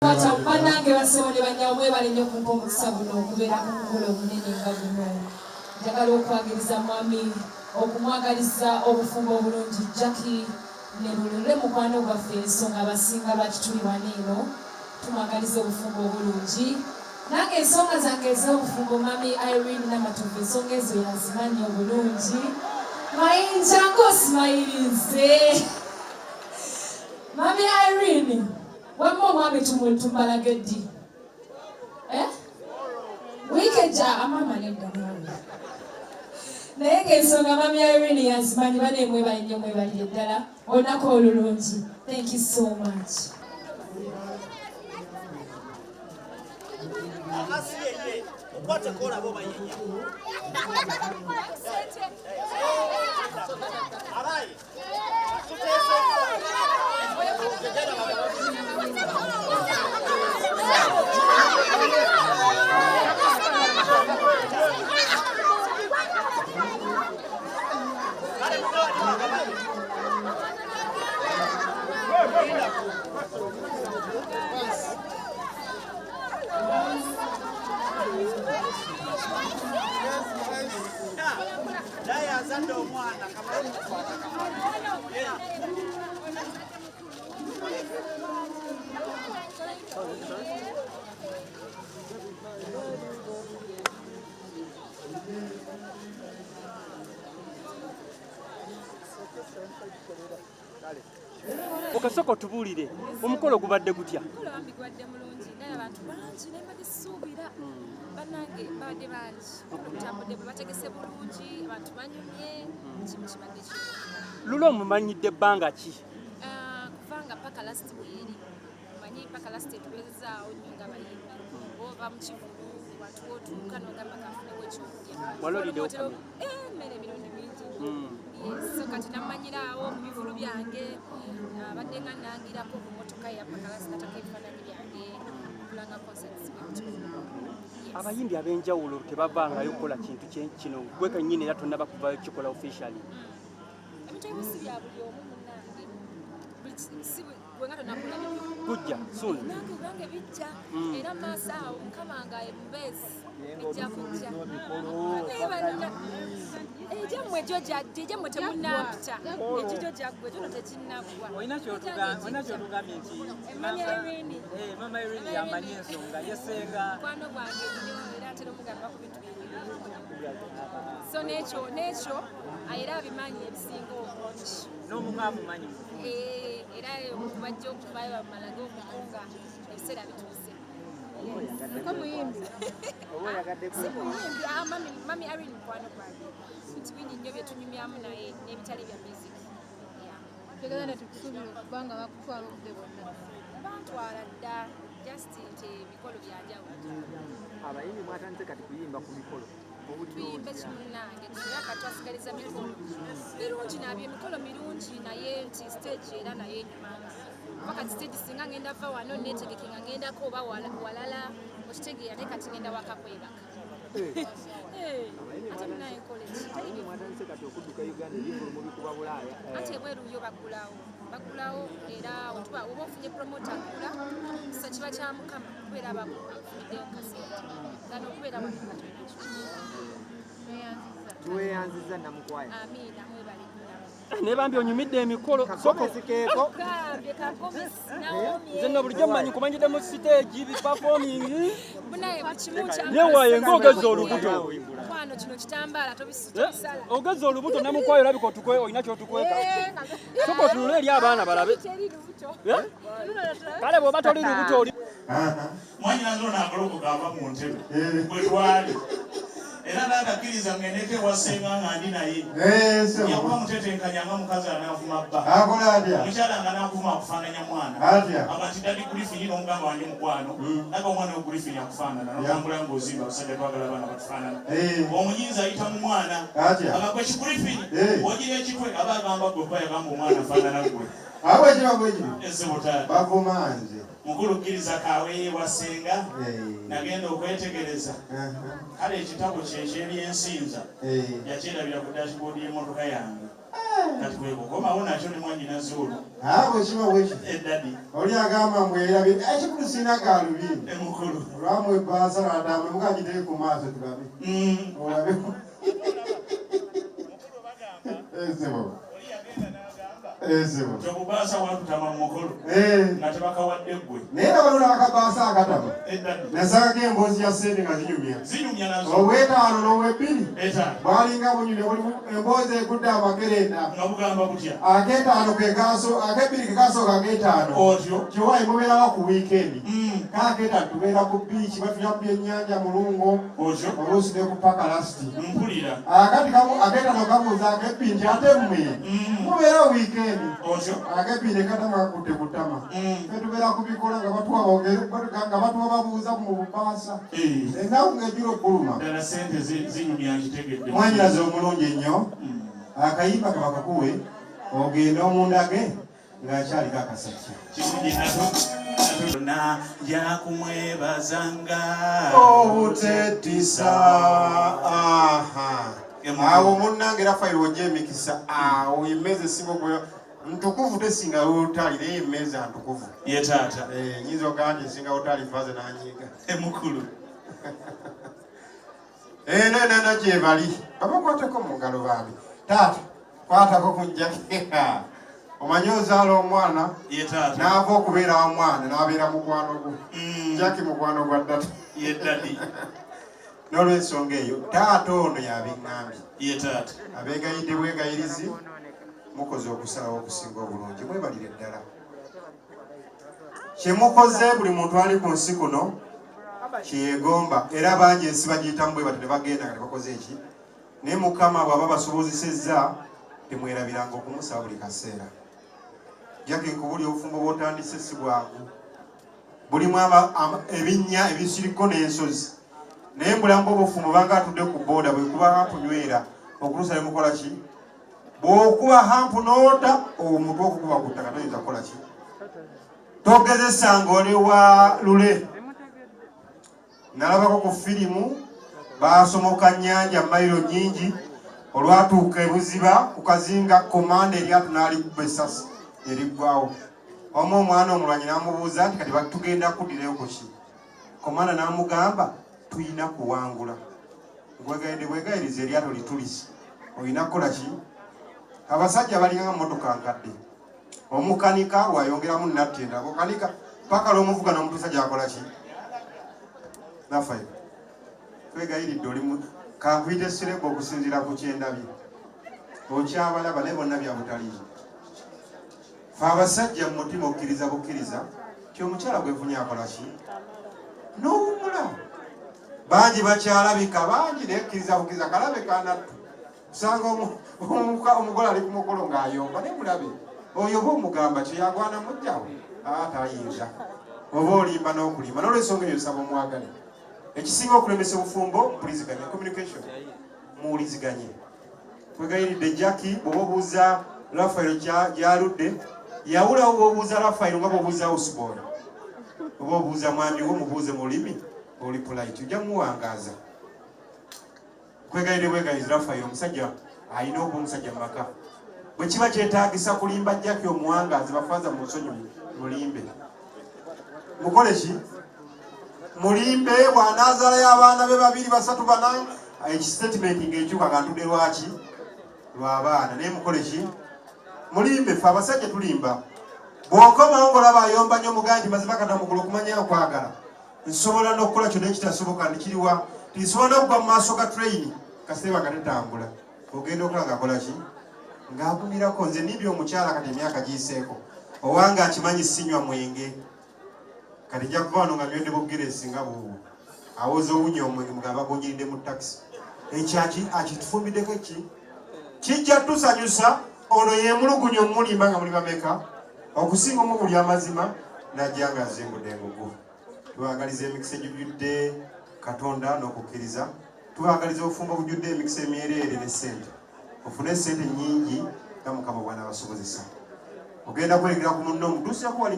Bannange bassebo ne bannyabo, mwebale nnyo okumpa omukisa guno okubeera ku mukolo omunene nga guno. Njagala okwagiriza mwami, okumwagaliza obufumbo obulungi Jackie ne Lule mukwano gwaffe, ensonga abasinga lwaki tuli wano eno. Tumwagaliza obufumbo obulungi. Nange ensonga zange ez'obufumbo, Mami Irene Namatovu ensonga ezo yazimanyi obulungi. Mayinja ng'osimayirinze. Mami Irene, wamma omwami tumbalage ddi? Eh? Wiiki ejja amama nedda mwana. Naye ng'ensonga Mami Irene yazimanyi. Bane mwebale nnyo, mwebalire ddala olunaku olulungi. Thank you so much. Asi yeye okwateko olaba oba yeye abaye naye azadde omwana kamale mukwata. Okasooka otubuulire, omukolo gubadde gutya? Omukolo bambi gubadde mulungi, naye abantu bangi, naye mbadde sisuubira. Bannange babadde bangi. Omukolo gutambudde bwe bategese bulungi, abantu banyumye, kimu kibadde kirungi. Lula omumanyidde ebbanga ki? Ah, kubanga Paka Last bweri, omanyi Paka Last etubeezaawo nnyo nga bayimbi. Ova mu kivulu, wantu wotuuka n'ogamba kanfunewo ekyokulya. Wali oliddewo Otera- kamere? Eh, emmere emirundi mingi. Yes, so kati namanyiraawo mu bivulu byange, abadde nga nangirako ku motoka ya Paka Last, natako ebifaananyi byange kulanga concerts bwetyo. Yes. Abayimbi ab'enjawulo tebavangayo kukola kintu kino, gwe kennyini era tonnaba kuvayo kikola officially. Ebintu ebimu si bya buli omu, munnange. Si gwe nga tonakola bibyo. Kujja soon. Nange obwange bijja era maaso awo, Mukama nga mubeezi, bijja kujja. Naye banna egyammwe gyo gyajja, egyammwe temunampita, ekigyo gyaggwe, gyono tekinnaggwa. Olina olina kyotugambye nti Mami Irene. Eh, Mama Irene yamanyi ensonga yesenga. Mukwano gwange nnyo, era ntera omugamba ku bintu bingi. So n'ekyo era abimanyi ebisinga obungi. N'omukaamumanyi. Eh, era bajja okuvaayo bamalage omukunga, ebiseera bituuse. Ko muyimbi? Si muyimbi, ah, mami Irene mukwano gwange, bintu bingi nnyo byetunyumyamu naye n'ebitali bya music. Yeah. Tegeeza nti tukusuubira okubanga bakutwala obudde bwonna. Bantwala dda, just nti emikolo byanjawulo. Abayimbi mwatandise kati kuyimba ku mikolo. Tuyimbe kimunnange, era kati twasigaliza mikolo mirungi nabyo, emikolo mirungi, naye nti stage era naye enyumanga kuba kati stage singa ngenda va wano netegeke nga ngendako oba walala, okitegeera? Naye kati ngenda waka kwebaka. Eh, ate munaye nkola ki? Teri bivu. Mwatandise kati okudduka Uganda, ebivulu mubikuba Bulaaya. Anti ebweru yo baggulawo, era otuba oba ofunye promoter agula, so kiba kya Mukama kubeera abafuniddeyo kasente gano okubeera wano nga tolina kyo. Tweyanziza. Tweyanziza, Namukwaya. Amiina, mwebale nnyo. Naye bambi onyumidde emikolo. Soko Kagomesi keeko. Gambye kagomesi nawomye. Nze nno bulijjo mmanyi kumanyidde mu stage performing. Munaye buli kimu kya Naye waaye ng'ogezza olubuto. Kwano kino kitambaala Eh, tobisala. Ogezza olubuto, Namukwayo, olabika otukwe olina kyotukweka. Soka otunule eri abaana balabe. Eh? Kale bw'oba toli lubuto oli Mwanyinaze ono agolokoka ava mu ntebe bwe twali, era naakakkiriza ngendeko ewasenga nga ndi naye. Yakuba mutetenkanya nga mukazi anaavuma bba. Akola atya? Omukyala nga naakuvuma akufaananya mwana. Atya? Aba nti daddy Griffin, n'omugamba wange mukwano naga omwana we Griffin akufaanana, notambula ng'ozimba. Abasajja twagala abaana batufaanana. Omunyinza ayita mu mwana. Atya? Agagwe ki Griffin, ogira ekitwe aba agamba gwe, kuba yagamba omwana afaanana gwe. Abo ekiba bwekiri. Esebo taata. Bavuma nze. Mukulu kkiriza kaweeye wasenga. Nagenda okwetegereza, kale ekitabo kye ekyebyensinza yakyerabira ku dashboard y'emmotoka yange. Kati kwekukomawo nakyo ne mwanyinaze olwo. Ah, bwe kiba bwe kiti. Eddadi. Oli agamba mbu erabye ekikulu sirina gaalubindi. Emukulu. Olwamu ebbaasa lwatambula muga giteeke ku maaso tulabe. Olabe. Ezebo. Ezebo. Nti obubaasa bwatutama mu mukolo. Nga tebakawadde ggwe. Naye laba lula akabaasa akatama. Eddadi. Nasangako emboozi ya ssente nga zinyumya. Zinyumya nazo. Obwetaano n'obwebbiri. Etaano. Bwalinga bunyumya bulimu emboozi egudde amakerenda. Nga bugamba butya? Ak'etaano ke kaaso ak'ebbiri ke kaasooka ak'etaano. Otyo. Kiwayi mubeerawa ku wiikendi. Kaak'etaano tubeera ku bbiici batunya ku byennyanja mulungo. Otyo. Oluusi ne ku paka lasiti. Mpulira. Akati kamu ak'etaano kabuuza ak'ebbiri nti ate mmwe. Mubeera wiikendi. Otyo. Ak'ebbiri ne katama kakudde ku ttama. Ffe tubeera ku bikola nga batuwa boogere nga batuwa babuuza mu bubaasa. Ennaku ng'ejjula okuluma. Ddala ssente zinyumya nkitegedde. Mwanyinaze omulungi ennyo, akayimba ke bakakuwe ogende omundage ng'akyaliko akasajja. Kirungi nato na nja kumwebazanga. Obutettisa. Aha. Awo munnange Rafael w'ojja emikisa awo emmeeza esinga okubeera ntukuvu tesinga wotaali naye emmeeza ntukuvu. Ye taata. Nyinza okugamba nti esinga wotaali faaza n'anyiiga. Emukulu. Eno enana gyebali babakwateko mu ngalo bambi. Taata kwatako ku njaka. Omanyi ozaala omwana Ye taata. n'ava okubeera omwana n'abeera mukwano gwo. Jackie mukwano gwa ddata. Ye ddadi. N'olwensonga eyo taata ono yabiŋŋambye. Ye taata. Abeegayidde bwegayirizi mukoze okusalawo okusinga obulungi mwebalire ddala. Kye mukoze buli muntu ali ku nsi kuno kyeyegomba era bangi ensi bagiyitamu bwe batyo ne bagenda nga tebakoze eki. Naye Mukama bw'aba basobozesezza temwerabiranga okumusaba buli kaseera. Jackie nkubuli obufumbo bw'otandise si bwangu. Bulimu ebinnya ebisiriko n'ensozi. Naye mbulamu bw'obufumbo banga atudde ku booda bwe kuba kunywera okulusa ne mukola ki? Bw'okuba hampu n'ota omutwe okukuba ku ttaka toyinza kukola ki? Togezesa ng'oli wa lule. Nalabako ku firimu baasomoka nnyanja mayiro nnyingi olwatuuka ebuziba ku kazinga komanda eryato n'alikuba essasi eriggwawo. Omu omwana omulwanyi n'amubuuza nti kati tugenda kuddirayo ku ki? Komanda n'amugamba tuyina kuwangula. Nkwegayidde bwegayiriza eryato litulise. Olina kukola ki? Abasajja balinga mmotoka nkadde. Omukanika wayongeramu natti endala. Okanika paka lw'omuvuga n'omutuusa gy'akola ki? Nafayo. Twegayiridde oli mu kankuyite sirebo okusinziira ku kyendabye. Okyabalaba naye bonna bya butaliimu. Ffe abasajja mu mutima okkiriza bukkiriza ti omukyala gwefunye akola ki? N'owummula. Bangi bakyalabika bangi naye kkiriza bukkiriza kalabe kanattu. Osanga omugole ali ku mukolo ng'ayomba naye mulabe oyo oba omugamba kyeyagwana mujjawo tayinza oba olimba n'okulimba. N'olwensonga eyo nsaba omwagale. Ekisinga okulemesa obufumbo mpuliziganya, communication, muwuliziganye. Kwegayiridde Jackie bw'oba obuuza Rafael gy'aludde yawulawo bw'obuuza Rafael nga bw'obuuza houseboy oba obuuza mwami wo mubuuze mu lulimi oli polite ojja muwangaaza. Kwegayidde bwegayizi Rafael omusajja alina okuba omusajja mu maka. Bwe kiba kyetaagisa kulimba Jackie omuwangaazi bafaaza mu nsonyi mulimbe. Mukole ki? Mulimbe bw'anaazaalayo abaana be 2 3 4 ekisitatimenti ng'ekyuka nga ntudde lwaki? Lw'abaana. Naye mukole ki? Mulimbe. Ffe abasajja tulimba. Bw'okomawo ng'olaba ayomba nnyo omugambe nti mazima kata mugulu okumanya nkwagala. Nsobola n'okukola kyonna ekitasoboka ndikiriwa. Nsobola n'okugwa mu maaso ga train kasita eba tetambula. Ogenda okulaba ng'akola ki? Ng'agumirako. Nze nibye omukyala kati emyaka giyiseeko. Owange akimanyi sinywa mwenge. Kati nja kuva wano nga nywedde bugiresi nga buubwo. Awoza owunya omwenge mugamba agunjiridde mu takisi. Ekyo akitufumiddeko ki? Kijja tusanyusa ono yeemulugunya omulimba nga muli bameka okusinga omubuli amazima n'ajja nga azimbudde engugu. Tubaagaliza emikisa egijjudde Katonda n'okukkiriza. Tubaagaliza obufumbo obujjudde emikisa emyereere ne ssente. Ofune ssente nnyingi nga Mukama bw'anaabasobozesa. Ogenda kwerekera ku munno omutuuseeko wali.